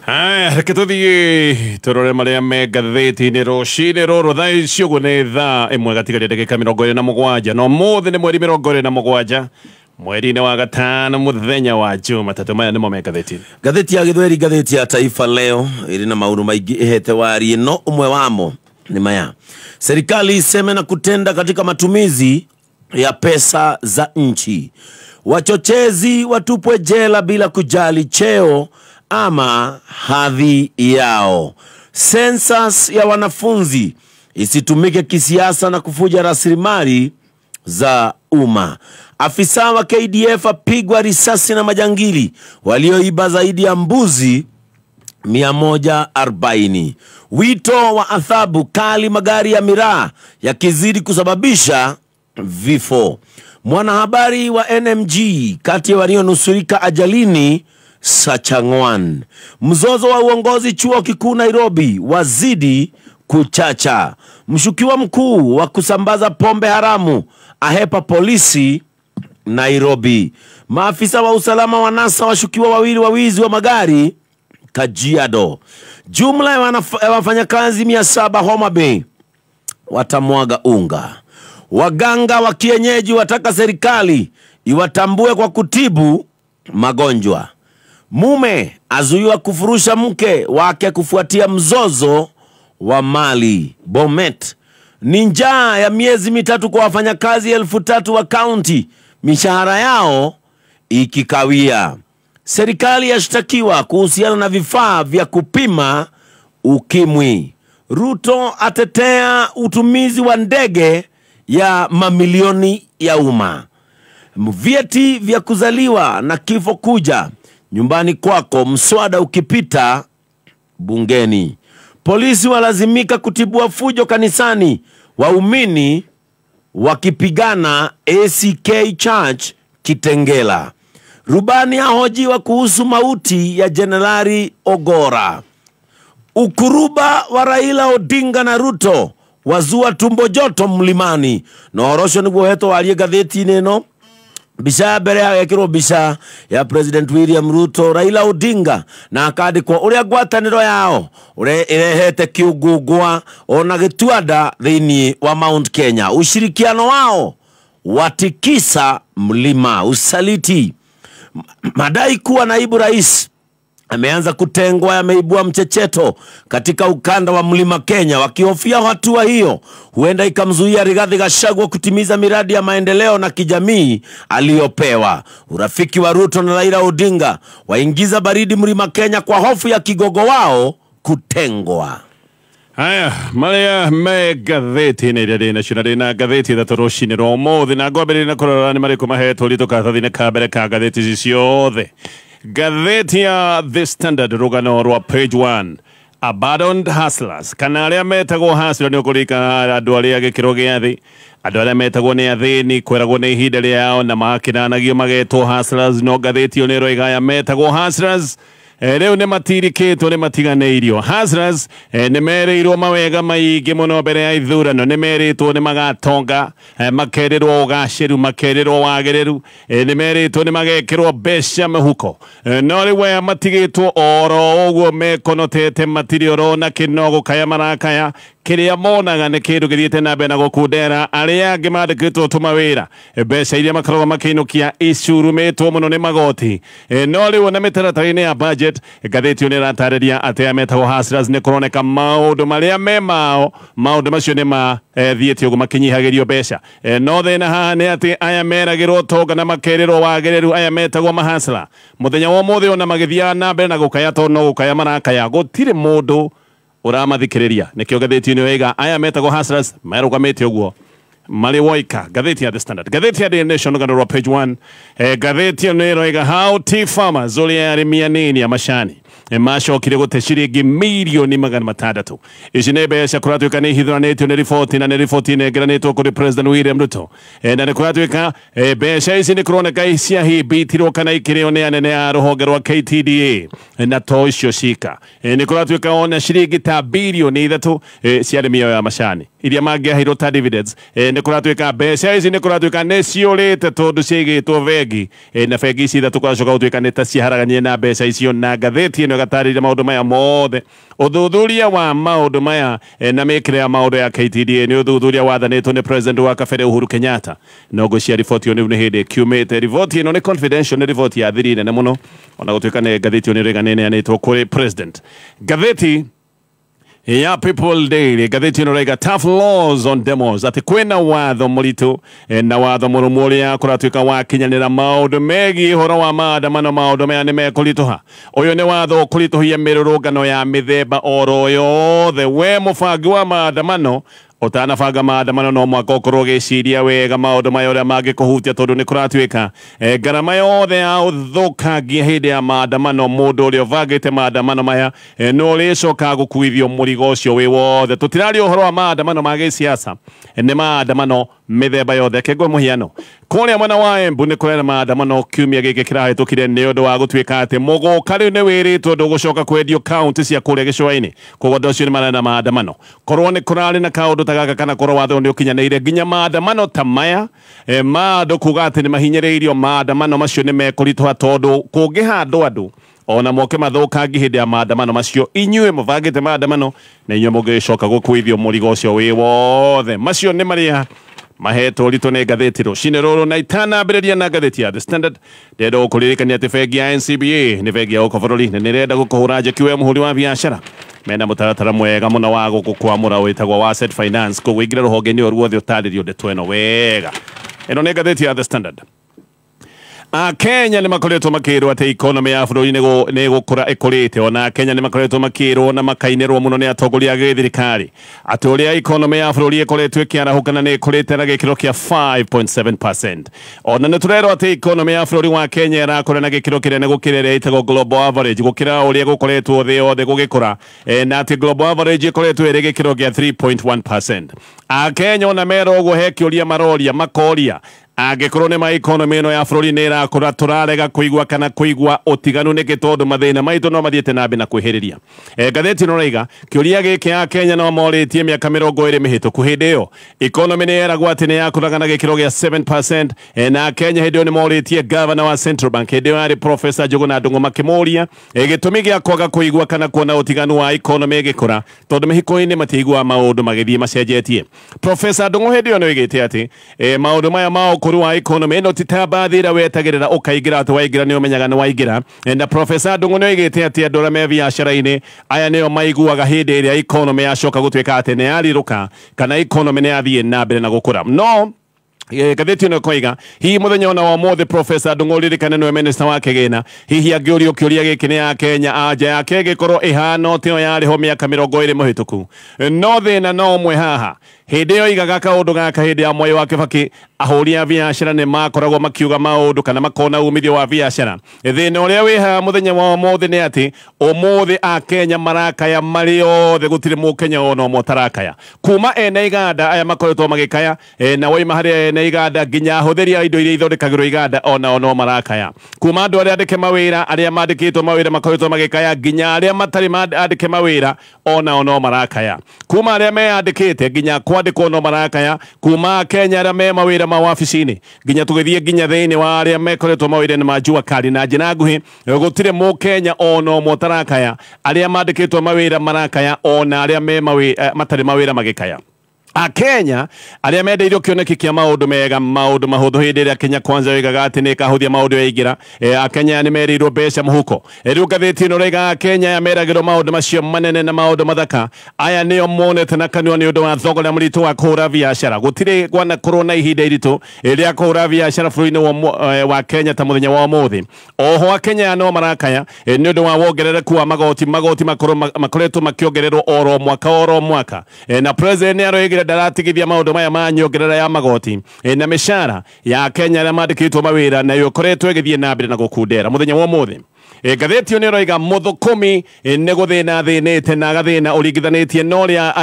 Haya, reke tuthiĩ tũrore marĩa me ngathĩti-inĩ rũcinĩ rũrũ. Thaa ici ũguo nĩ thaa 1 gatigaria ndagĩka 27, na ũmũthĩ nĩ mweri 27 mweri-inĩ wa gatano mũthenya wa Jumatatũ. Maya nĩmo me ngathĩti-inĩ. Ngathĩti ya Gĩthweri, ngathĩti ya Taifa Leo ĩrĩ na maũndũ maingĩ ĩhete warie, no ũmwe wamo ni maya: serikali iseme na kutenda katika matumizi ya pesa za nchi, wachochezi watupwe jela bila kujali cheo ama hadhi yao, census ya wanafunzi isitumike kisiasa na kufuja rasilimali za umma, afisa wa KDF apigwa risasi na majangili walioiba zaidi ya mbuzi 140, wito wa adhabu kali magari ya miraa yakizidi kusababisha vifo, mwanahabari wa NMG kati ya walionusurika ajalini Sachangwan, mzozo wa uongozi chuo kikuu Nairobi wazidi kuchacha, mshukiwa mkuu wa kusambaza pombe haramu ahepa polisi Nairobi, maafisa wa usalama wa NASA washukiwa wawili wa wizi wa magari Kajiado, jumla ya wafanyakazi 700 Homa Bay watamwaga unga, waganga wa kienyeji wataka serikali iwatambue kwa kutibu magonjwa, mume azuiwa kufurusha mke wake kufuatia mzozo wa mali. Bomet ni njaa ya miezi 3 kwa wafanyakazi 3000 wa kaunti, mishahara yao ikikawia. Serikali yashtakiwa kuhusiana na vifaa vya kupima ukimwi. Ruto atetea utumizi wa ndege ya mamilioni ya umma. Vyeti vya kuzaliwa na kifo kuja nyumbani kwako, mswada ukipita bungeni. Polisi walazimika kutibua fujo kanisani, waumini wakipigana ACK Church Kitengela. Rubani ahojiwa kuhusu mauti ya Jenerali Ogora. Ukuruba wa Raila Odinga na Ruto wazua tumbo joto mlimani. Na ũhoro ũcio nĩguo hetwo warie ngathĩti-inĩ ĩno. Mbica ya mbere yagekĩrwo mbica ya President William Ruto, Raila Odinga, na akandĩkwo ũrĩa ngwatanĩro yao ũrĩa ĩrehete kĩũngũngũa ona gĩtuanda thĩinĩ wa Mount Kenya. Ushirikiano wao watikisa mlima. Usaliti, madai kuwa naibu rais ameanza kutengwa yameibua mchecheto katika ukanda wa mlima Kenya, wakihofia hatua hiyo huenda ikamzuia Rigathi Gachagua kutimiza miradi ya maendeleo na kijamii aliyopewa. Urafiki wa Ruto na Raila Odinga waingiza baridi mlima Kenya kwa hofu ya kigogo wao kutengwa. Haya, marĩa me ngathĩti-inĩ ĩrĩa ndĩ nacio, na ndĩ na ngathĩti ithatũ rũcinĩ rwa ũmũthĩ, na ngwambĩrĩria na kũrora nĩ marĩkũ mahetwo ũritũ karatathi-inĩ ka mbere ka ngathĩti ici ciothe. Ngathĩti ya The Standard, rũgano rwa page 1, abandoned hustlers, kana arĩa metagwo hustler, nĩ ũkũririkana andũ arĩa gĩkĩro gĩa thĩ, andũ arĩa metagwo nĩ athĩni, kweragwo nĩ ihinda rĩao na makĩnanagio magetwo hustlers. No ngathĩti ĩyo nĩ ĩroiga aya metagwo hustlers rĩu nĩ matirikĩtwo, nĩ matiganĩirio. Hustlers nĩ merĩirwo mawega maingĩ mũno mbere ya ithurano, nĩ merĩtwo nĩ magatonga, makerĩrwo ũgacĩru, makerĩrwo wagĩrĩru, nĩ merĩtwo nĩ magekĩrwo mbeca mĩhuko, no rĩu aya matigĩtwo oro ũguo mekonotete, matirĩ orona kĩno gũkaya marakaya. Kĩrĩa monaga nĩ kĩndũ gĩthiĩte na mbere na gũkundera. Arĩa angĩ mandĩkĩtwo tũmawĩra, mbeca iria makoragwo makĩinũkia icurumĩtwo mũno nĩ magoti. No rĩu ona mĩtaratara-inĩ ya budget, ngathĩti ĩyo nĩ ĩratarĩria atĩ aya metagwo hustlers nĩ kũroneka maũndũ marĩa me mao, maũndũ macio nĩ mathiĩte ũguo makĩnyihagĩrio mbeca. No thĩna haha nĩ atĩ aya meragĩrwo tonga na makerĩrwo wagĩrĩru, aya metagwo mahustler, mũthenya wa ũmũthĩ ona magĩthiaga na mbere na gũkaya, tondũ no gũkaya marakaya, gũtirĩ mũndũ ũramathikĩrĩria. Nĩkĩo ngathĩti ĩno yoiga aya metagwo hustlers merũgamĩte ũguo marĩ woika. Ngathĩti ya The Standard. Ngathĩti ya Daily Nation, rũgano rwa page 1, ngathĩti ĩno ĩroiga how tea farmers, ũrĩa arĩmi anini a macani macokire gũte ciringi mirioni 600. Ici nĩ mbeca kũratuĩka nĩ ihithuranĩtio nĩ riboti, na nĩ riboti inengeranĩtwo kũrĩ President William Ruto. Na nĩ kũratuĩka mbeca ici nĩ kũroneka ciahimbitirwo kana ikĩrĩo nĩ anene a rũhonge rwa KTDA, na to icio cika, nĩ kũratuĩka ona ciringi ta birioni 3 cia arĩmi ayo a macani iria mangĩaheirwo ta dividends, nĩ kũratuĩka mbeca ici nĩ kũratuĩka nĩ ciũrĩte tondũ ciaigĩtwo bengi, na bengi ici ithatũ kũracoka gũtuĩka nĩ ta ciaharaganire na mbeca icio. Na ngathĩti ĩno ĩno ĩgatarĩria maũndũ maya mothe. Ũthuthuria wa maũndũ maya na mĩkĩre ya maũndũ ya KTDA nĩ ũthuthuria wathanĩtwo nĩ president wa kabere Uhuru Kenyatta. No ngwĩciria riboti ĩyo nĩ hĩndĩ ĩkiumĩte. Riboti ĩno nĩ confidential, nĩ riboti ya thiri nene mũno, ona gũtuĩka nĩ ngathĩti ĩyo nĩ ĩraiga nĩ ĩneanĩtwo kũrĩ president. Ngathĩti ya People Daily, ngathĩti ĩno ĩraiga tough laws on demos, atĩ kwĩna watho mũritũ na watho mũrũmu ũrĩa kũratuĩka wakinyanĩra maũndũ megiĩ ũhoro wa maandamano. Maũndũ maya nĩ mekũritũha. Ũyũ nĩ watho ũkũritũhia mĩrũrũngano ya mĩthemba oro yothe. We mũbangi wa maandamano, ũtanabanga maandamano no mwaka ũkorwo ũgĩciria wega maũndũ maya ũrĩa mangĩkũhutia, tondũ nĩ kũratuĩka ngarama yothe ya ũthũkangia hĩndĩ ya maandamano, mũndũ ũrĩa ũbangĩte maandamano maya no ũrĩcoka gũkuithio mũrigo ũcio wĩ wothe. Tũtiraria ũhoro wa maandamano ma gĩsiasa, nĩ maandamano mĩthemba yothe. Kengwe mũhiano, kũrĩa mwena wa Embu nĩ kũrĩ na maandamano kiumia gĩkĩ kĩrahĩtũkire nĩ ũndũ wa gũtuĩka atĩ mũgũka rĩu nĩ wĩrĩtwo ndũgũcoka kwendio kaunti cia kũrĩa gĩcũa-inĩ. Koguo andũ acio nĩ marĩ na maandamano. Korwo nĩ kũrarĩ na kaũndũ ta gaka kana korwo watho nĩ ũkinyanĩire nginya maandamano ta maya ma andũ kuga atĩ nĩ mahinyĩrĩirio, maandamano macio nĩ mekũritũha, tondũ kũngĩhandwo andũ ona moke mathũkangi hĩndĩ ya maandamano macio, inyuĩ mũbangĩte maandamano na inyuĩ mũngĩcoka gũkuithio mũrigo ũcio wĩ wothe. Macio nĩ marĩa mahetwo ũritũ nĩ ngathĩti rũcinĩ rũrũ. Na itanambĩrĩria na ngathĩti ya The Standard, ndĩrenda gũkũririkania atĩ bengi ya NCBA nĩ bengi ya gũkũ bũrũri na nĩrenda gũkũhũra njeki we mũhũri wa biacara. Mena mũtaratara mwega mũno wa gũgũkwamũra wĩtagwo wa asset finance. Koguo ingĩra rũhonge-inĩ o ruothe ũtarĩrio ndeto ĩno wega. Ĩno nĩ ngathĩti ya The Standard. Akenya nĩ makoretwo makĩrwo atĩ economy ya bũrũri nĩ gũkũra ĩkũrĩte. Ona Akenya nĩ makoretwo makĩrwo na makainĩrwo mũno nĩ atongoria a gĩthirikari atĩ ũrĩa economy ya bũrũri ĩkoretwo ĩkĩarahũkana nĩ ĩkũrĩte na gĩkĩro kĩa 5.7%. Ona nĩ tũrerwo atĩ economy ya bũrũri wa Kenya ĩrakũra na gĩkĩro kĩnene gũkĩra ĩrĩa ĩtagwo global average, gũkĩra ũrĩa gũkoretwo thĩ yothe gũgĩkũra, na atĩ global average ĩkoretwo ĩrĩ gĩkĩro kĩa 3.1%. Akenya ona merwo ũguo he kĩũria maroria, makoria angĩkorwo nĩ ma economy ĩno ya bũrũri nĩ ĩrakũra, tũrarega kũigua kana kũigua ũtiganu nĩkĩ, tondũ mathĩna maitũ no mathiĩte na mbere na kwĩhĩrĩria. Ngathĩti ĩno ĩraiga kĩũria gĩkĩ Akenya no morĩtie mĩaka 20 mĩhĩtũku. Hĩndĩ ĩyo economy nĩ yeragwo atĩ nĩ yakũraga na gĩkĩro gĩa 7%, na Akenya hĩndĩ ĩyo nĩ morĩtie governor wa Central Bank, hĩndĩ ĩyo yarĩ Professor Njuguna Ndung'u, makĩmũria gĩtũmi gĩa kwaga kũigua kana kuona ũtiganu wa economy ĩgĩkũra, tondũ mĩhiko-inĩ matiiguaga maũndũ magĩthiĩ macenjetie. Professor Ndung'u hĩndĩ ĩyo nĩ oigĩte atĩ maũndũ maya ma ũkũrũ wa economy ĩno ti ta mbathi ĩrĩa wetagĩrĩra ũkaingĩra, atĩ waingĩra nĩ ũmenyaga nĩ waingĩra. Na Professor Ndung'u nĩ oigĩte atĩ andũ arĩa me biacara-inĩ aya nĩo maiguaga hĩndĩ ĩrĩa economy yacoka gũtuĩka atĩ nĩ yarirũka kana economy nĩ yathiĩ na mbere na gũkũra. No ngathĩti ĩno ĩkoiga hihi mũthenya ona wa ũmũthĩ Professor Ndung'u ririkane nĩwe minister wa kĩgĩna, hihi angĩũrio kĩũria gĩkĩ nĩ Akenya anja yake ĩgĩkorwo ĩhana ta ĩyo yarĩ ho mĩaka 20 mĩhĩtũku. No thĩna no ũmwe haha, hĩndĩ ĩyo igaga kaũndũ gaka hĩndĩ ya Mwai wa Kibaki, ahũri a biacara nĩ makoragwo makiuga maũndũ kana makona umithio wa biacara. Thĩna ũrĩa wĩ haha mũthenya wa ũmũthĩ nĩ atĩ ũmũthĩ Akenya marakaya marĩ othe, gũtirĩ mũkenya ona ũmwe ũtarakaya. Kuma ene iganda aya makoretwo magĩkaya, na waima harĩ ene iganda nginya ahũthĩri a indo iria ithondekagĩrwo iganda onao no marakaya. Kuma andũ arĩa andĩke mawĩra, arĩa mandĩkĩtwo mawĩra makoretwo magĩkaya, nginya arĩa matarĩ andĩke mawĩra onao no marakaya. Kuma arĩa meyandĩkĩte nginya kwandĩkwo no marakaya. Kuma Kenya arĩa me mawĩra ma wabici-inĩ nginya tũgĩthiĩ nginya thĩinĩ wa arĩa mekoretwo mawĩra-inĩ ma jua kali. Na njĩra nguhĩ gũtirĩ mũkenya ona ũmwe ũtarakaya. Arĩa mandĩkĩtwo mawĩra marakaya, ona arĩa me matarĩ mawĩra magĩkaya. Akenya arĩa mendeirio kĩoneki kĩa maũndũ mega, maũndũ mahũthũ hĩndĩ ĩrĩa Kenya Kwanza yoigaga atĩ nĩ ĩkahũthia maũndũ yaingĩra. Akenya nĩ merĩirwo mbeca mũhuko. Rĩu ngathĩti ĩno ĩraiga Akenya aya meragĩrwo maũndũ macio manene na maũndũ mathaka, aya nĩo monete na kanua nĩ ũndũ wa thogora mũritũ wa kũhũra biacara. Gũtirĩ gwanakorwo na ihinda iritũ rĩa kũhũra biacara bũrũri-inĩ wa Kenya ta mũthenya wa ũmũthĩ. Oho Akenya no marakaya nĩ ũndũ wa wongerereku wa magoti. Magoti makoretwo makĩongererwo oro mwaka oro mwaka, na president nĩ aroigire ndaratigithia maũndũ maya ma nyongerera ya magoti na mĩcara ya Kenya arĩa mandĩkĩtwo mawĩra nayo ĩkoretwo ĩgĩthiĩ na mbere na gũkundera mũthenya wa ũmũthĩ. Ngathĩti ĩyo nĩ ĩroiga mũthũkũmi nĩ gũthĩna athĩnĩte na agathĩna ũringithanĩtie na ũrĩa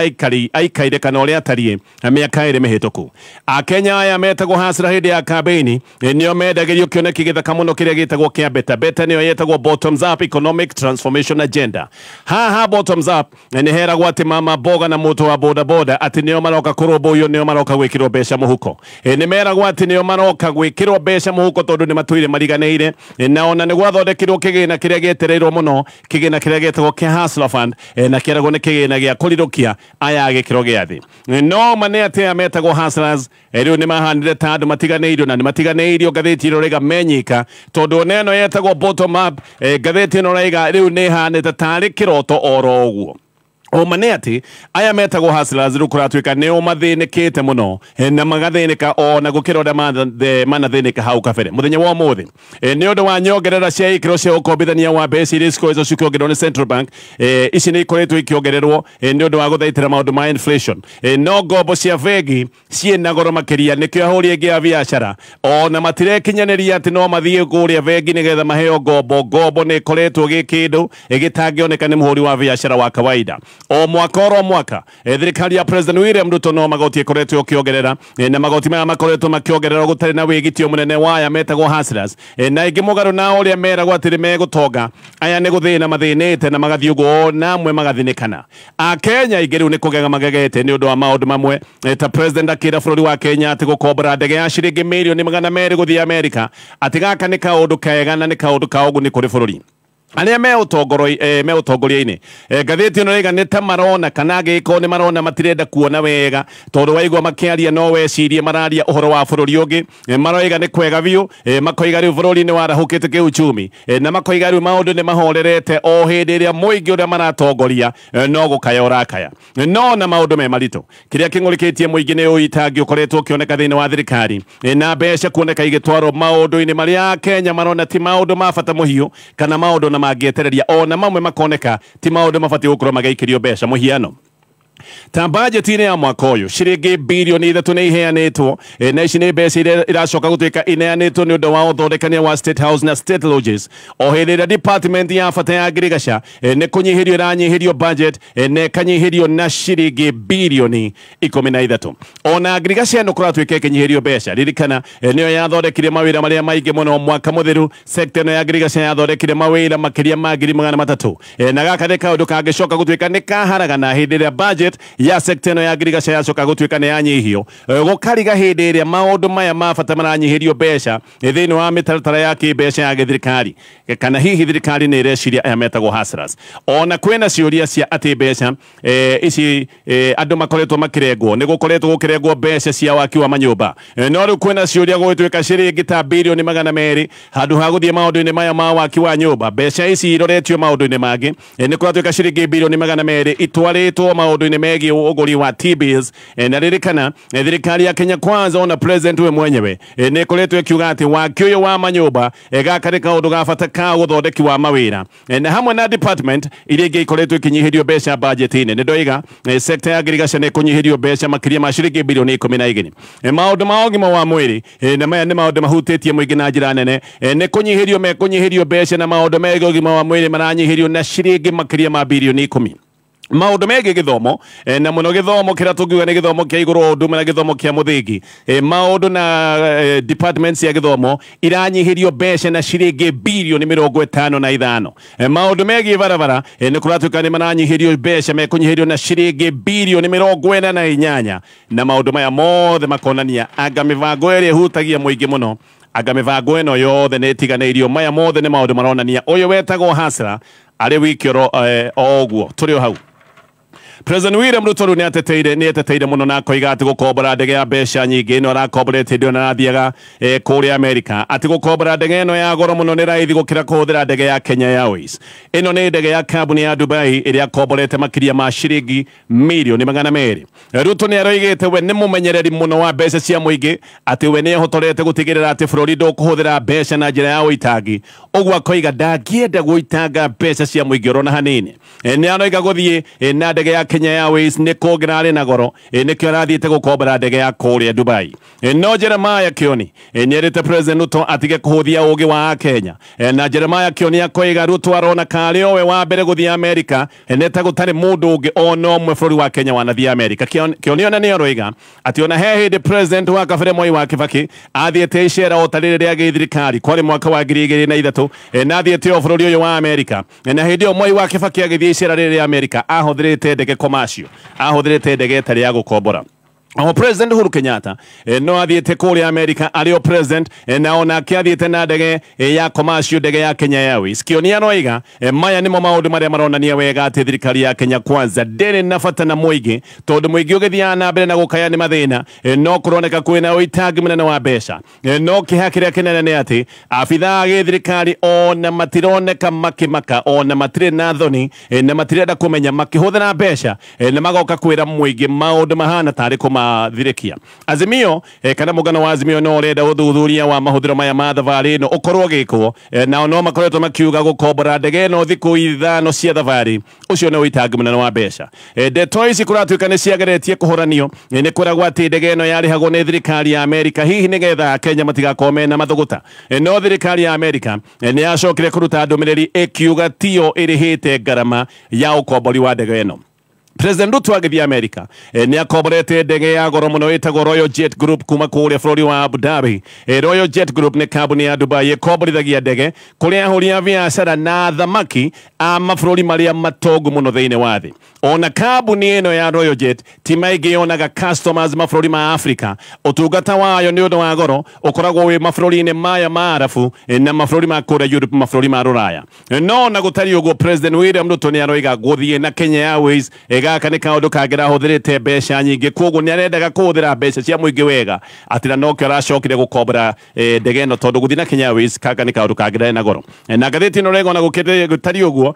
aikaire kana ũrĩa atariĩ mĩaka 2 mĩhĩtũku. Akenya aya metagwo hasra hĩndĩ ya kambĩini nĩo mendagĩrio kĩoneki gĩthaka mũno kĩrĩa gĩtagwo kĩa beta. Beta nĩyo yetagwo Bottoms Up Economic Transformation Agenda. Haha Bottoms Up nĩ heragwo atĩ mama mboga na mũtũ wa boda boda atĩ nĩo maroka kũrũmbũiyo, nĩo maroka gwĩkĩrwo mbeca mũhuko. Nĩ meragwo atĩ nĩo maroka gwĩkĩrwo mbeca mũhuko tondũ nĩ matũire mariganĩire, na ona nĩ gwathondekirwo kĩgĩna kĩrĩa gĩetereirwo mũno, kĩgĩna kĩrĩa gĩetagwo kĩa Hustler Fund, na kĩragwo nĩ kĩgĩna gĩa kũrirũkia aya a gĩkĩro gĩa thĩ. No ma nĩ atĩ aya metagwo hustlers rĩu nĩ mahanire ta andũ matiganĩirio, na nĩ matiganĩirio ngathĩti ĩno rĩga menyika, tondũ ona ĩno yetagwo bottom up, ngathĩti ĩno raiga rĩu nĩ ĩhanĩte tarĩ kĩroto oro ũguo. Oma nĩ atĩ aya metagwo hustlers rĩu kũratuĩka nĩo mathĩnĩkĩte mũno, na magathĩnĩka ona gũkĩra ũrĩa manathĩnĩka hau kabere. Mũthenya wa ũmũthĩ, nĩ ũndũ wa nyongerera cia ikĩro cia ũkombithania wa mbeca iria cikoretwo cikĩongererwo nĩ Central Bank, ici nĩ ikoretwo ikĩongererwo, nĩ ũndũ wa gũthaitĩra maũndũ ma inflation. No ngombo cia bengi ciĩna goro makĩria, nĩkĩo ahũri aingĩ a biacara ona matirekinyanĩria atĩ no mathiĩ kũrĩa bengi nĩgetha maheo ngombo. Ngombo nĩ ĩkoretwo gĩ kĩndũ gĩtangĩoneka nĩ mũhũri wa biacara wa kawaida. O mwaka oro mwaka, thirikari ya President William Ruto no magoti ĩkoretwo ĩkĩongerera, na magoti maya makoretwo makĩongererwo gũtarĩ na wĩgitio mũnene wa aya metagwo hustlers, na ingĩ mũgarũ na ũrĩa meragwo atĩ nĩmegũtonga, aya nĩ gũthĩna mathĩnĩte na magathiĩ ũguo na amwe magathinĩkana. Akenya aingĩ rĩu nĩ kũgega magegete nĩ ũndũ wa maũndũ mamwe, ta President akĩra bũrũri wa Kenya atĩ gũkombora ndege ya ciringi mirioni 200 gũthiĩ Amerika, atĩ gaka nĩ kaũndũ kega na nĩ kaũndũ ka ũguni kũrĩ bũrũri. Arĩa me ũtongoria-inĩ, ngathĩti ĩno ĩraiga nĩ ta marona kana angĩgĩkorwo nĩ marona matirenda kuona wega, tondũ waigua makĩaria no wecirie mararia ũhoro wa bũrũri ũngĩ. Maroiga nĩ kwega biũ, makoiga rĩu bũrũri nĩ warahũkĩte kĩuchumi, na makoiga rĩu maũndũ nĩ mahorerete o hĩndĩ ĩrĩa mũingĩ ũrĩa maratongoria, no gũkaya ũrakaya. No na maũndũ me maritũ, kĩrĩa kĩng'ũrĩkĩtie mũingĩ nĩ ũitangi ũkoretwo ũkĩoneka thĩinĩ wa thirikari, na mbeca kuoneka igĩtwarwo maũndũ-inĩ marĩa Kenya marona ti maũndũ ma bata mũhiũ kana maũndũ na mangĩetereria, ona mamwe makoneka ti maũndũ mabatiĩ gũkorwo magĩikĩrio mbeca. Mũhiano ta bajeti-inĩ ya mwaka ũyũ ciringi birioni 3 nĩ iheanĩtwo, na ici nĩ mbeca iria iracoka gũtuĩka ineanĩtwo nĩ ũndũ wa ũthondekania wa State House na State Lodges. O hĩndĩ ĩrĩa department ya bata ya ngirigaca, nĩ kũnyihĩrio ĩranyihĩrio budget, na ĩkanyihĩrio na ciringi birioni 13. Ona ngirigaca ĩno kũratuĩka ĩkĩnyihĩrio mbeca. Ririkana, nĩyo yathondekire mawĩra marĩa maingĩ mũno mwaka mũthiru. Sector ĩno ya ngirigaca yathondekire mawĩra makĩria ma 300,000, na gaka nĩ kaũndũ kangĩcoka gũtuĩka nĩ kaharagana hĩndĩ ĩrĩa budget ya sector ĩno ya ngirigaca yacoka gũtuĩka nĩ yanyihio, gũkariga hĩndĩ ĩrĩa maũndũ maya ma bata maranyihĩrio mbeca thĩinĩ wa mĩtaratara ya kĩmbeca ya gĩthirikari, kana hihi thirikari nĩ ĩreciria aya metagwo hustlers. Ona kwĩna ciũria cia atĩ mbeca ici, andũ makoretwo makĩrengwo, nĩ gũkoretwo gũkĩrengwo mbeca cia waki wa manyũmba, no rĩu kwĩna ciũria gũgĩtuĩka ciringi ta birioni 200 handũ ha gũthiĩ maũndũ-inĩ maya ma waki wa nyũmba, mbeca ici iroretio maũndũ-inĩ mangĩ. Nĩ kũratuĩka ciringi birioni 200 itwarĩtwo maũndũ-inĩ megiĩ ũgũri wa T-bills, na ririkana, thirikari ya Kenya Kwanza ona president we mwenyewe, nĩ ĩkoretwo ĩkiuga atĩ waki ũyũ wa manyũmba, gaka nĩ kaũndũ ga bata ka ũthondeki wa mawĩra, na hamwe na department iria ingĩ ikoretwo ikinyihĩrio mbeca budget-inĩ. Nĩ ndoiga, sector ya ngirigaca nĩ ĩkũnyihĩrio mbeca makĩria ma ciringi birioni 12. Maũndũ ma ũgima wa mwĩrĩ, na maya nĩ maũndũ mahutĩtie mũingĩ na njĩra nene, nĩ kũnyihĩrio mekũnyihĩrio mbeca, na maũndũ megiĩ ũgima wa mwĩrĩ maranyihĩrio na ciringi makĩria ma birioni 10. Maũndũ megiĩ gĩthomo, na mũno gĩthomo kĩrĩa tũngiuga nĩ gĩthomo kĩa igũrũ o ũndũ ũmwe na gĩthomo kĩa mũthingi, maũndũ na departments cia gĩthomo iranyihĩrio mbeca na ciringi birioni 55. Maũndũ megiĩ barabara, nĩ kũratuĩka nĩ maranyihĩrio mbeca, mekũnyihĩrio na ciringi birioni 48. Na maũndũ maya mothe makonania anga mĩbango ĩrĩa ĩhutagia mũingĩ mũno, anga mĩbango ĩno yothe nĩ ĩtiganĩirio. Maya mothe nĩ maũndũ maronania ũyũ wetagwo hustler arĩ wiki oro o ũguo tũrĩ o hau. President William Ruto rĩu nĩ ateteire mũno na akoiga atĩ gũkombora ndege ya mbeca nyingĩ ĩno arakomborete hĩndĩ ĩyo arathiaga, kũrĩa Amerika, atĩ gũkombora ndege ĩno ya goro mũno nĩ raithi gũkĩra kũhũthĩra ndege ya Kenya Airways. Ĩno nĩ ndege ya kambuni ya Dubai ĩrĩa akomborete makĩria ma ciringi mirioni 200. Ruto nĩ aroigĩte we nĩ mũmenyereri mũno wa mbeca cia mũingĩ, atĩ we nĩ ehotorete gũtigĩrĩra atĩ bũrũri ndũkũhũthĩra mbeca na njĩra ya ũitangi. Ũguo akoiga ndangĩenda gũitanga mbeca cia mũingĩ oro na hanini. Nĩ aroiga gũthiĩ, na ndege ya Kenya Airways nĩ kũngĩrarĩ na goro, nĩkĩo arathiĩte gũkombora ndege ya kũrĩa Dubai. No Jeremiah Kioni, nĩ erĩte President Ruto atige kũhũthia ũgĩ wa Akenya. Na Jeremiah Kioni akoiga Ruto arona karĩ owe wa mbere gũthiĩ Amerika, nĩ ta gũtarĩ mũndũ ũngĩ ona ũmwe bũrũri wa Kenya wanathiĩ Amerika. Kioni ona nĩ aroiga atĩ ona he hĩndĩ President wa kabere Mwai wa Kibaki athiĩte icera o ta rĩrĩ rĩa gĩthirikari, kwarĩ mwaka wa 2003, na athiĩte o bũrũri ũyũ wa Amerika, na hĩndĩ ĩyo Mwai wa Kibaki agĩthiĩ icera rĩrĩ rĩa Amerika ahũthĩrĩte ndege commercial, ahũthĩrĩte ndege ĩtarĩ ya gũkombora. O President Uhuru Kenyatta no athiĩte kũrĩa America arĩ o president, na onake athiĩte na ndege ya commercial, ndege ya Kenya Airways. Kĩonia aroiga maya nĩmo maũndũ marĩa maronania wega atĩ thirikari ya Kenya Kwanza ndĩrĩ na bata na mũingĩ, tondũ mũingĩ ũgĩthiaga na mbere na gũkaya nĩ mathĩna, no kũroneka kwĩna ũitangi mũnene wa mbeca. No kĩeha kĩrĩa kĩnene nĩ atĩ abithaa a gĩthirikari ona matironeka makĩmaka, ona matirĩ na thoni, na matirenda kũmenya makĩhũthĩra mbeca, na magoka kwĩra mũingĩ maũndũ mahana tarĩ kũmathirĩkia. Azimio kana mũngano wa Azimio no ũrenda ũthuthuria wa mahũthĩro maya ma thabarĩ ĩno ũkorwo ũgĩkwo, nao no makoretwo makiuga gũkombora ndege ĩno thikũ 5 cia thabarĩ ũcio nĩ ũitangi mũnene wa mbeca. Ndeto ici kũratuĩka nĩ ciageretie kũhũranio, nĩ kwĩragwo atĩ ndege ĩno yarĩhagwo nĩ thirikari ya Amerika hihi nĩgetha Kenya matigakorwo mena mathũgũta. No thirikari ya Amerika nĩ yacokire kũruta ndũmĩrĩri ĩkiuga tiyo ĩrĩhĩte ngarama ya ũkombori wa ndege ĩno. President Ruto agĩthiĩ Amerika nĩ akomborete ndege ya goro mũno ĩtagwo Royal Jet Group kuma kũrĩa bũrũri wa Abu Dhabi. Royal Jet Group nĩ kambuni ya Dubai ĩkomborithagia ndege kũrĩ ahũri a biacara na thamaki a mabũrũri marĩa matongu mũno thĩinĩ wa thĩ. Ona kambuni ĩno ya Royal Jet ti maingĩ yonaga customers mabũrũri ma Afrika. Ũtungata wayo nĩ ũndũ wa goro ũkoragwo wĩ mabũrũri-inĩ maya ma Arabu na mabũrũri ma kũrĩa Europe, mabũrũri ma Rũraya. No na gũtariĩ ũguo, President William Ruto nĩ aroiga gũthiĩ na Kenya Airways gaka nĩ kaũndũ kangĩrahũthĩrĩte mbeca nyingĩ, koguo nĩ arendaga kũhũthĩra mbeca cia mũingĩ wega atĩ na nokĩo aracokire gũkombora ndege ĩno, tondũ gũthiĩ na Kenya Airways kaka nĩ kaũndũ kangĩrarĩ na goro. Na ngathĩti ĩno ũrega ona gũtariĩ ũguo,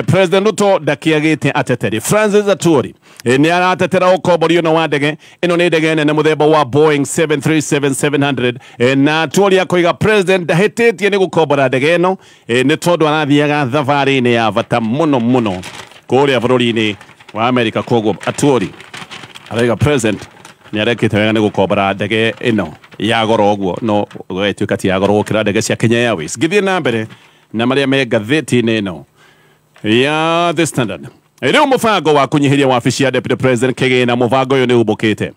President Ruto ndakĩagĩte ateteri. Francis Atwoli nĩ aratetera ũkombori ũno wa ndege ĩno, nĩ ndege nene mũthemba wa Boeing 737-700, na Atwoli akoiga President ndahĩtĩtie nĩ gũkombora ndege ĩno, nĩ tondũ arathiaga thabarĩ-inĩ ya bata mũno mũno kũrĩa bũrũri-inĩ wa Amerika. Koguo Atwoli araiga President nĩ arekĩte wega nĩ gũkombora ndege ĩno ya goro ũguo, no gũgĩtuĩka ti ya goro gũkĩra ndege cia Kenya Airways. Ngĩthiĩ na mbere na marĩa me ngathĩti-inĩ ĩno ya The Standard. Rĩu mũbango wa kũnyihĩria wabici ya Deputy President kĩgĩna, mũbango ũyũ nĩ umbũkĩte.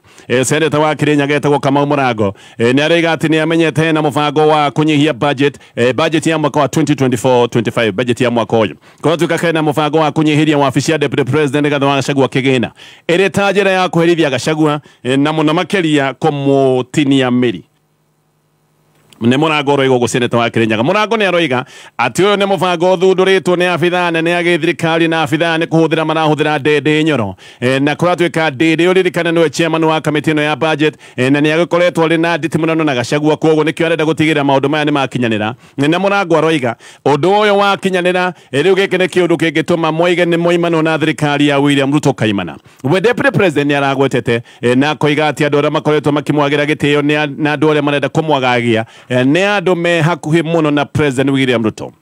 Seneta wa Kirinyaga etagwo Kamau Mũrango nĩ araiga atĩ nĩ amenyete hena mũbango wa kũnyihia budget, budget ya mwaka wa 2024-25, budget ya mwaka ũyũ. Kũratuĩka hena mũbango wa kũnyihĩria wabici ya Deputy President Rigathi wa Gachagua kĩgĩna, ĩrĩ ta njĩra ya kũherithia Gachagua, na mũno makĩria kũmũtinia mĩri. Nĩ Mũrango ũroiga ũguo, seneta wa Kirinyaga. Mũrango nĩ aroiga atĩ ũyũ nĩ mũbango ũthundũrĩtwo nĩ abithaa nene a gĩthirikari, na abithaa nĩ kũhũthĩra marahũthĩra Ndĩndĩ Nyoro. Na kũratuĩka Ndĩndĩ ũririkane nĩwe chairman wa kamĩtĩ ĩno ya budget, na nĩ agĩkoretwo arĩ na nditimũrano na Gachagua, koguo nĩkĩo arenda gũtigĩrĩra maũndũ maya nĩ makinyanĩra. Na Mũrango aroiga ũndũ ũyũ wakinyanĩra, rĩu gĩkĩ nĩ kĩũndũ kĩngĩtũma moige nĩ moimanwo na thirikari ya William Ruto kaimana. We Deputy President nĩ aragwetete, na akoiga atĩ andũ arĩa makoretwo makĩmwagĩra gĩtĩo na andũ arĩa marenda kũmwagagia nĩ andũ me hakuhĩ mũno na President William Ruto.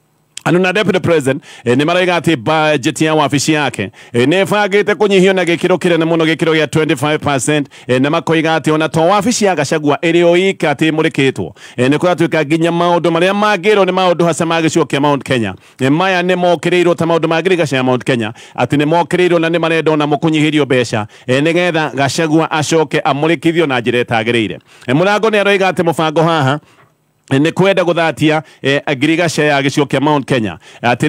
Anu na Deputy President nĩ maraiga atĩ budget ya wabici yake nĩ ĩbangĩte kũnyihio na gĩkĩro kĩnene mũno, gĩkĩro gĩa 25%, na makoiga atĩ ona to wabici ya Gachagua ĩrĩ o ika atĩ ĩmũrĩkĩtwo, nĩ kũratuĩka nginya maũndũ marĩa mangĩrwo nĩ maũndũ hasa ma gĩcigo kĩa Mount Kenya, maya nĩ mokĩrĩirwo ta maũndũ ma ngirigaca ya Mount Kenya, atĩ nĩ mokĩrĩirwo na nĩ marenda ona kũnyihĩrio mbeca, nĩgetha Gachagua acoke amũrĩkithio na njĩra ĩtagĩrĩire. Mũrango nĩ aroiga atĩ mũbango haha nĩ kwenda gũthatia ngirigaca ya gĩcigo kĩa Mount Kenya, atĩ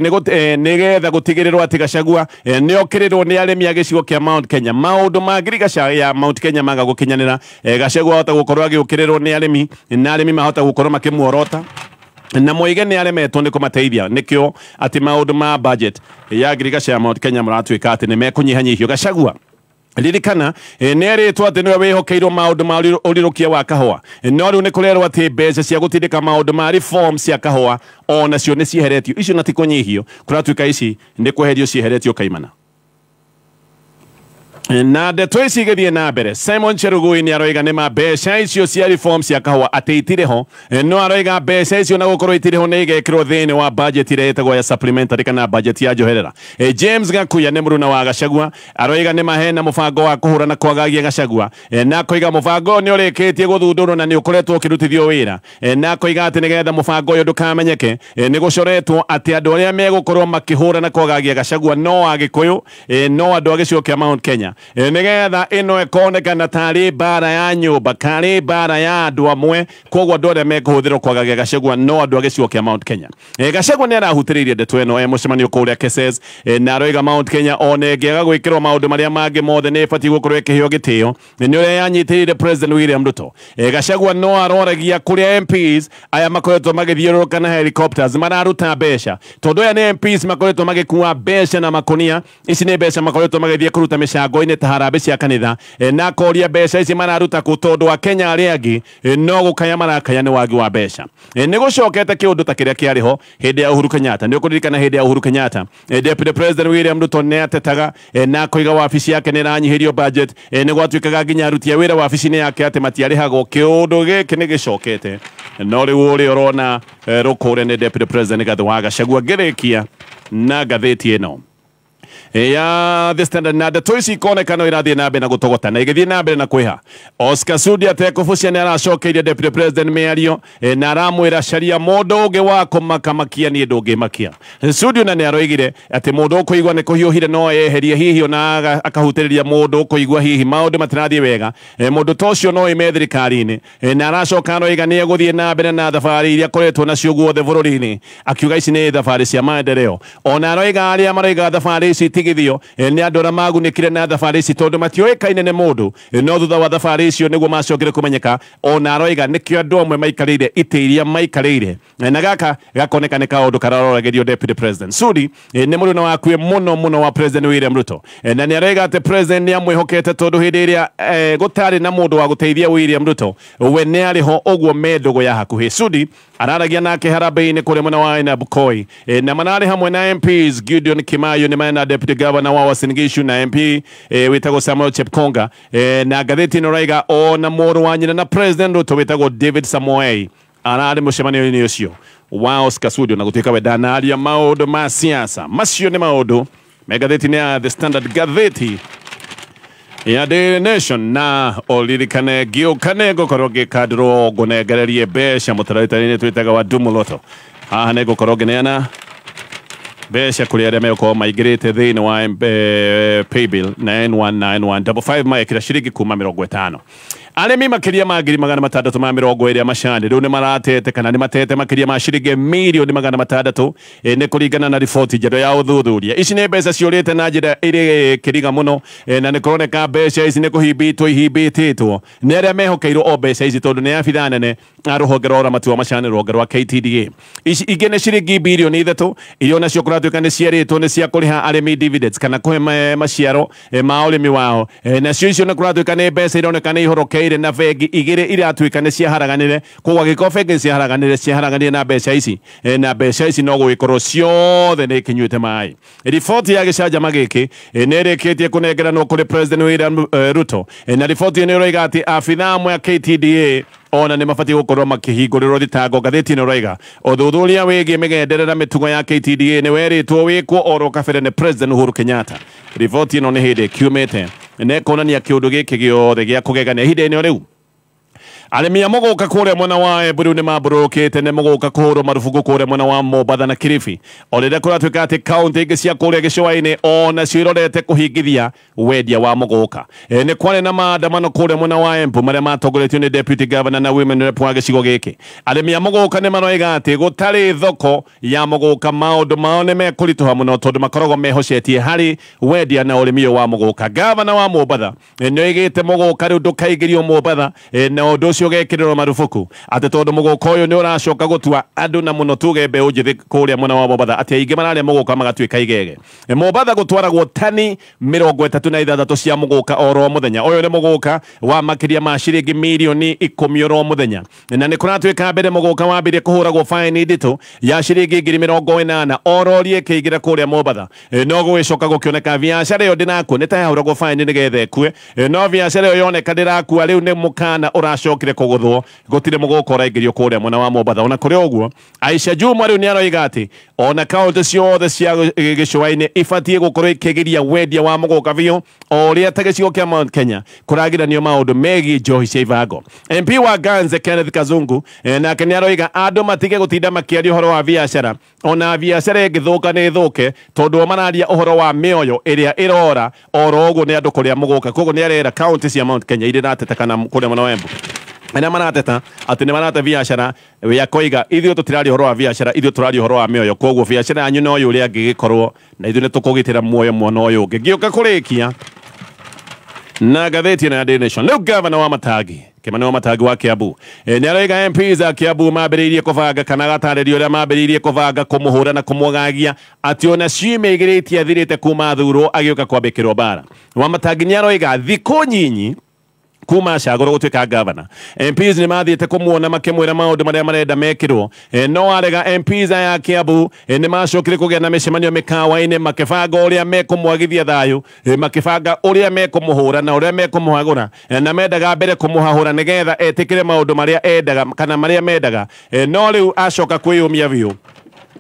nĩgetha gũtigĩrĩrwo atĩ Gachagua nĩ okĩrĩrwo nĩ arĩmi a gĩcigo kĩa Mount Kenya. Maũndũ ma ngirigaca ya Mount Kenya maga gũkinyanĩra, Gachagua ahota gũkorwo agĩũkĩrĩrwo nĩ arĩmi, na arĩmi mahota gũkorwo makĩmuorota na moige nĩ aremetwo nĩ kũmateithia. Nĩkĩo atĩ maũndũ ma budget ya ngirigaca ya Mount Kenya maratuĩka atĩ nĩ mekũnyihanyihio. Gachagua ririkana nĩ erĩtwo atĩ nĩwe wĩhokeirwo maũndũ ma ũrirũkia wa kahũa, no rĩu nĩ kũrerwo atĩ mbeca cia gũtindĩka maũndũ ma reform cia kahũa ona cio nĩ cieheretio, icio na ti kũnyihio, kũratuĩka ici nĩ kweherio cieheretio kaimana. Na ndeto ici igĩthiĩ na mbere, Simon Cherugui nĩ aroiga nĩ ma mbeca icio cia reform cia kahũa atĩ itirĩ ho, no aroiga mbeca icio na gũkorwo itirĩ ho nĩ igekĩrwo thĩinĩ wa budget ĩrĩa ĩtagwo ya supplementary kana budget ya njoherera. James Gakuya nĩ mũruna wa Gachagua, aroiga nĩ mahena mũbango wa kũhũrana kwagagia Gachagua, na akoiga mũbango nĩ ũrĩkĩtie gũthundũrwo na nĩ ũkoretwo ũkĩrutithio wĩra, na akoiga atĩ nĩgetha mũbango ũyũ ndũkamenyeke, nĩ gũcoretwo atĩ andũ arĩa megũkorwo makĩhũrana kwagagia Gachagua no Agĩkũyũ, no andũ a gĩcigo kĩa Mount Kenya. Kenya nĩgetha ĩno ĩkonekana tarĩ mbara ya nyũmba karĩ mbara ya andũ amwe, koguo andũ arĩa mekũhũthĩrwo kwagagia Gachagua no andũ a gĩcigo kĩa Mount Kenya. Gachagua nĩ arahutĩrĩirie ndeto ĩno mũcemanio kũrĩa Keses, na aroiga Mount Kenya ona ĩngĩaga gwĩkĩrwo maũndũ marĩa mangĩ mothe nĩ ĩbatiĩ gũkorwo ĩkĩheo gĩtĩo nĩ ũrĩa yanyitĩrĩire President William Ruto. Gachagua no aroragia kũrĩa MPs aya makoretwo magĩthiũrũrũka na helicopters mararuta mbeca, tondũ aya nĩ MPs makoretwo magĩkua mbeca na makonia. Ici nĩ mbeca makoretwo magĩthiĩ kũruta mĩcango-inĩ ta harambĩ cia kanitha, na koria mbeca ici mararuta kũ tondũ Akenya arĩa angĩ no gũkaya marakaya nĩ wagi wa mbeca. Nĩ gũcokete kĩũndũ ta kĩrĩa kĩarĩ ho hĩndĩ ya Uhuru Kenyatta. Nĩ ũkũririkana hĩndĩ ya Uhuru Kenyatta Deputy President William Ruto nĩ atetaga na koiga wabici yake nĩ ĩranyihĩrio budget, nĩ gwatuĩkaga nginya aruti a wĩra wabici-inĩ yake atĩ matiarĩhagwo. Kĩũndũ gĩkĩ nĩ gĩcokete, no rĩu ũrĩa ũrona rũkũre nĩ Deputy President Rigathi wa Gachagua. Ngĩrĩkia na ngathĩti ĩno ya The Standard na ndeto ici ikoneka no irathiĩ na mbere na gũtogota na igĩthiĩ na mbere na kwĩha. Oscar Sudi atekũbucia nĩ aracokeirie Deputy President mĩario na aramwĩra caria mũndũ ũngĩ wa kũmakamakia niĩ ndũngĩmakia. Sudi ona nĩ aroigire atĩ mũndũ ũkũigua nĩ kũhiũhire no eherie hihi ona akahutĩrĩria mũndũ ũkũigua hihi maũndũ matirathiĩ wega, mũndũ ta ũcio no oime thirikari-inĩ. Na aracoka aroiga nĩ egũthiĩ na mbere na thabarĩ iria akoretwo nacio guothe bũrũri-inĩ, akiuga ici nĩ thabarĩ cia maendeleo. Ona aroiga arĩa maroiga thabarĩ ici itigithio nĩ andũ arĩa magunĩkire na thabarĩ ici tondũ matiũĩkaine nĩ mũndũ, no thutha wa thabarĩ icio nĩguo macokire kũmenyeka. Ona aroiga nĩkĩo andũ amwe maikarĩire itĩ iria maikarĩire, na gaka gakoneka nĩ kaũndũ kararoragĩrio Deputy President Sudi. Nĩ mũruna wakuĩ mũno mũno wa President William Ruto, na nĩ aroiga atĩ President nĩ amwĩhokete tondũ hĩndĩ ĩrĩa gũtarĩ na mũndũ wa gũteithia William Ruto we nĩ arĩ ho, ũguo me ndũgũ ya hakuhĩ. Sudi araragia nake harambĩ-inĩ kũrĩa mwena wa Ainabkoi, na manarĩ hamwe na MPs Gideon Kimayo nĩ marĩ na Deputy Governor wa Uasin Gishu na MP wĩtagwo Samuel Chepkonga, na ngathĩti ĩno raiga ona mũrũ wa nyina na President Ruto wĩtagwo David Samoei ararĩ mũcemanio-inĩ ũcio wa Oscar Sudi, na gũtuĩka we ndanaria maũndũ ma siasa. Macio nĩ maũndũ me ngathĩti-inĩ ya The Standard, ngathĩti ya Daily Nation. Na ũririkane ngĩũkane ngũkorwo ngĩkandĩrwo ngũnengererie mbeca mũtaratara-inĩ twĩtaga wa Dumoloto. Haha nĩ ngũkorwo ngĩneana mbeca kũrĩ arĩa megũkorwo maingĩrĩte thĩinĩ wa paybill 919155 maekĩra ciringi kuma 50. Arĩmi makĩria ma 620,000 macani rĩu nĩ maratete kana nĩ matete makĩria ma ciringi mirioni 600 nĩ kũringana na riboti njerũ ya ũthuthuria. Ici nĩ mbeca ciũrĩte na njĩra ĩrĩ kĩriga mũno, na nĩ kũroneka mbeca ici nĩ kũhimbĩtwo ihimbĩtĩtwo nĩ arĩa mehokeirwo o mbeca ici tondũ nĩ abithaa nene a rũhonge rwa ũramati wa macani rũhonge rwa KTDA. Ici ingĩ nĩ ciringi birioni 3 iria onacio kũratuĩka nĩ ciarĩtwo nĩ cia kũrĩha arĩmi dividends kana kũhe maciaro ma ũrĩmi wao, nacio icio nĩ kũratuĩka nĩ mbeca ironeka nĩ ihorokeire na bengi igĩrĩ iratuĩka nĩ ciaharaganire, koguo angĩkorwo bengi ciaharaganire ciaharaganire na mbeca ici, na mbeca ici no gũgĩkorwo ciothe nĩ ikinyuĩte maĩ. Riboti ya gĩcanjama gĩkĩ nĩ ĩrĩkĩtie kũnengeranwo kũrĩ President William Ruto, na riboti ĩno ĩroiga atĩ abithaa amwe a KTDA ona nĩ mabatiĩ gũkorwo makĩhingũrĩrwo thitango. Ngathĩti ĩno ĩroiga ũthuthuria wĩgiĩ mĩgendere na mĩtugo ya KTDA nĩ werĩtwo wĩkwo oro kabere nĩ President Uhuru Kenyatta. Riboti ĩno nĩ hĩndĩ ĩkiumĩte na ĩkonania kĩũndũ gĩkĩ gĩothe gĩa kũgegania ihinda-inĩ rĩu. Arĩmi a mũgũka kũrĩa mwena wa Embu rĩu nĩ mambũrũkĩte nĩ mũgũka kũhũrwo marubuku kũrĩa mwena wa Mombatha na Kilifi, o rĩrĩa kũratuĩka atĩ kaũntĩ ingĩ cia kũrĩa gĩcũa-inĩ onacio irorete kũhingithia wendia wa mũgũka. Nĩ kwarĩ na maandamano kũrĩa mwena wa Embu marĩa matongoretio nĩ Deputy Governor na Women Rep wa gĩcigo gĩkĩ. Arĩmi a mũgũka nĩ maroiga atĩ gũtarĩ thoko ya mũgũka maũndũ mao nĩ mekũritũha mũno tondũ makoragwo mehocetie harĩ wendia na ũrĩmi ũyũ wa mũgũka. Gavana wa Mombatha nĩ oigĩte mũgũka rĩu ndũkaingĩrio Mombatha, na ũndũ ũcio ũgekĩrĩrwo marubuku atĩ tondũ mũgũka ũyũ nĩ ũracoka gũtua andũ na mũno tuge mbeũ njĩthĩ kũrĩa mwena wa Mombatha atĩ aingĩ mararĩa mũgũka magatuĩka igege. Mombatha gũtwaragwo tani 36 cia mũgũka oro mũthenya. Ũyũ nĩ mũgũka wa makĩria ma ciringi mirioni 10 oro mũthenya, na nĩ kũratuĩka mbere mũgũka wambirie kũhũragwo faini nditũ ya ciringi 80,000 oro rĩkĩingĩra kũrĩa Mombatha. No gũgĩcoka gũkĩoneka biacara ĩyo ndĩnakua nĩ ta yahũragwo faini nĩgetha ĩkue, no biacara ĩyo yoneka ndĩrakua rĩu nĩ mũkana ũracokire acokire kũgũthwo gũtirĩ mũgũka ũraingĩrio kũrĩa mwena wa Mombatha. Ona kũrĩ ũguo Aisha Jumwa rĩu nĩaroiga atĩ ona kaũntĩ ciothe cia gĩcũa-inĩ ibatiĩ gũkorwo ikĩgiria wendia wa mũgũka biũ o ũrĩa ta gĩcigo kĩa Mount Kenya kũragiranio maũndũ megiĩ njohi cia ibango. MP wa Ganze Kenneth Kazungu nake nĩaroiga andũ matige gũtinda makĩaria ũhoro wa biacara, ona biacara ĩngĩthũka nĩ ĩthũke tondũ o mararia ũhoro wa mĩoyo ĩrĩa ĩrora oro ũguo nĩ andũ kũrĩa mũgũka. Koguo nĩarera kaũntĩ cia Mount Kenya iria irateta kana kũrĩa mwena wa Embu arĩa marateta atĩ nĩ marate biacara ya koiga ithuĩ tũtiraria ũhoro wa biacara, ithuĩ tũraria ũhoro wa mĩoyo, koguo biacara yanyu no yũrĩa angĩgĩkorwo na ithuĩ nĩ tũkũgitĩra muoyo mwana ũyũ ũngĩ. Ngĩũka kũrĩkia na ngathĩti ĩno ya Daily Nation, rĩu gavana wa Matangi Kimani wa Matangi wa Kiambu nĩaroiga MPs a Kiambu mambĩrĩirie kũbanga kana gatarĩrio ũrĩa mambĩrĩirie kũbanga kũmũhũra na kũmwagagia atĩ ona ciumia igĩrĩ itiathirĩte kuma thurwo agĩũka kwambĩkĩrwo mbara. Wa Matangi nĩaroiga thikũ nyinyi kuma acagũrwo gũtuĩka gavana MPs nĩ mathiĩte kũmuona makĩmwĩra maũndũ marĩa marenda mekĩrwo, no arega MPs aya Kiambu nĩ macokire kũgĩa na mĩcemanio mĩkawa-inĩ makĩbanga ũrĩa mekũmwagithia thayũ, makĩbanga ũrĩa mekũmũhũra na ũrĩa mekũmũhagũra, na mendaga mbere kũmũhahũra nĩgetha etĩkĩre maũndũ marĩa endaga kana marĩa mendaga, no rĩu acoka kwĩyũmia biũ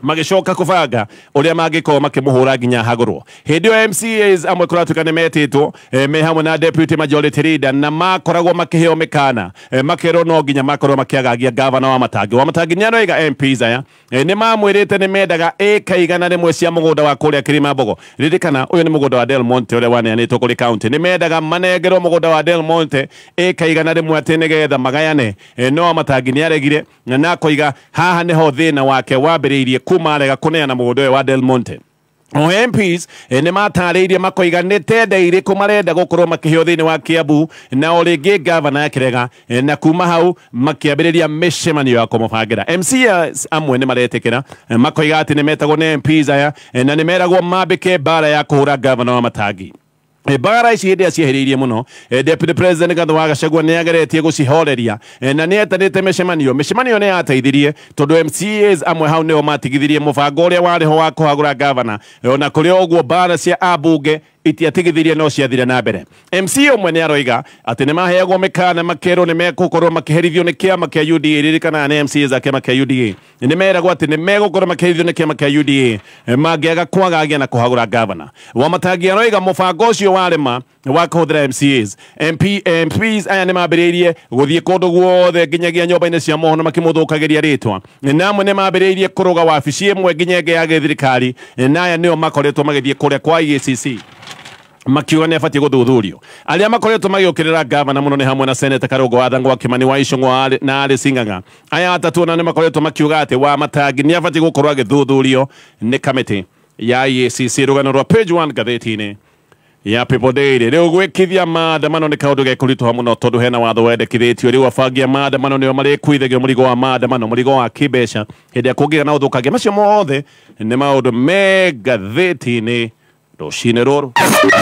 magĩcoka kũbanga ũrĩa mangĩkorwo makĩmũhũra nginya hagũrwo. Hĩndĩ ĩyo MCAs amwe kũratuĩka nĩ metĩtwo me hamwe na deputy majority leader na makoragwo makĩheo mĩkana, makerwo no nginya makorwo makĩagagia gavana wa Matangi. Wa Matangi nĩaroiga MPs aya nĩ mamwĩrĩte nĩ mendaga ĩka 100 cia mũgũnda wa kũrĩa Kĩrĩma-Mbogo. Ririkana ũyũ nĩ mũgũnda wa Del Monte ũrĩa waneanĩtwo kũrĩ county, nĩ mendaga manengerwo mũgũnda wa Del Monte ĩka 100 atĩ nĩgetha magayane, no wa Matangi nĩaregire na akoiga haha nĩho thĩna wake wambĩrĩirie kuma arega kũneana mũgũnda ũyũ wa Del Monte. O MPs nĩ matarĩirie makoiga nĩ tenda irĩkũ marenda gũkorwo makĩheo thĩinĩ wa Kiambu, na o rĩngĩ gavana akĩrega, na kuma hau makĩambĩrĩria mĩcemanio ya kũmũbangĩra. MCAs amwe nĩ maretĩkĩra makoiga atĩ nĩ metagwo nĩ MPs aya na nĩ meragwo mambĩke mbara ya kũhũra gavana wa Matangi. Mbara ici hĩndĩ ĩrĩa ciehĩrĩirie mũno, Deputy President Rigathi wa Gachagua nĩ ageretie gũcihoreria na nĩ etanĩte mĩcemanio. Mĩcemanio nĩ yateithirie tondũ MCAs amwe hau nĩo matigithirie mũbango ũrĩa warĩ ho wa kũhagũra gavana. Ona kũrĩ ũguo mbara cia ambunge itiatigithirie no ciathire na mbere. MC ũmwe nĩ aroiga atĩ nĩ maheagwo mĩkana makerwo nĩ megũkorwo makĩherithio nĩ kĩama kĩa UDA. Ririkana nĩ MCAs a kĩama kĩa UDA nĩ meragwo atĩ nĩ megũkorwo makĩherithio nĩ kĩama kĩa UDA mangĩaga kwagagia na kũhagũra gavana. Wa Matangi aroiga mũbango ũcio warema wa kũhũthĩra MCAs. MPs aya nĩ mambĩrĩirie gũthiĩ kũndũ guothe nginyagia nyũmba-inĩ cia mohoro makĩmũthũkagĩria rĩtwa, na amwe nĩ mambĩrĩirie kũrũga wabici ĩmwe nginya ĩngĩ ya gĩthirikari, na aya nĩo makoretwo magĩthiĩ kũrĩa kwa EACC makiuga nĩ abatiĩ gũthuthurio. Arĩa makoretwo magĩũkĩrĩra gavana mũno nĩ hamwe na Seneta Karũngũ wa Thang'wa, Kimani wa Ichung'wa na Alice Ng'ang'a. Aya atatũ ona nĩ makoretwo makiuga atĩ wa Matangi nĩ abatiĩ gũkorwo agĩthuthurio nĩ kamĩtĩ ya EACC. Rũgano rwa page 1 ngathĩti-inĩ ya People Daily. Rĩu gwĩkithia maandamano nĩ kaũndũ gekũritũha mũno tondũ hena watho wendekithĩtio. Rĩu abangi a maandamano nĩo marĩkuithagio mũrigo wa maandamano, mũrigo wa kĩmbeca hĩndĩ ĩrĩa kũngĩgĩa na ũthũkangia. Macio mothe nĩ maũndũ me ngathĩti-inĩ rũcinĩ rũrũ.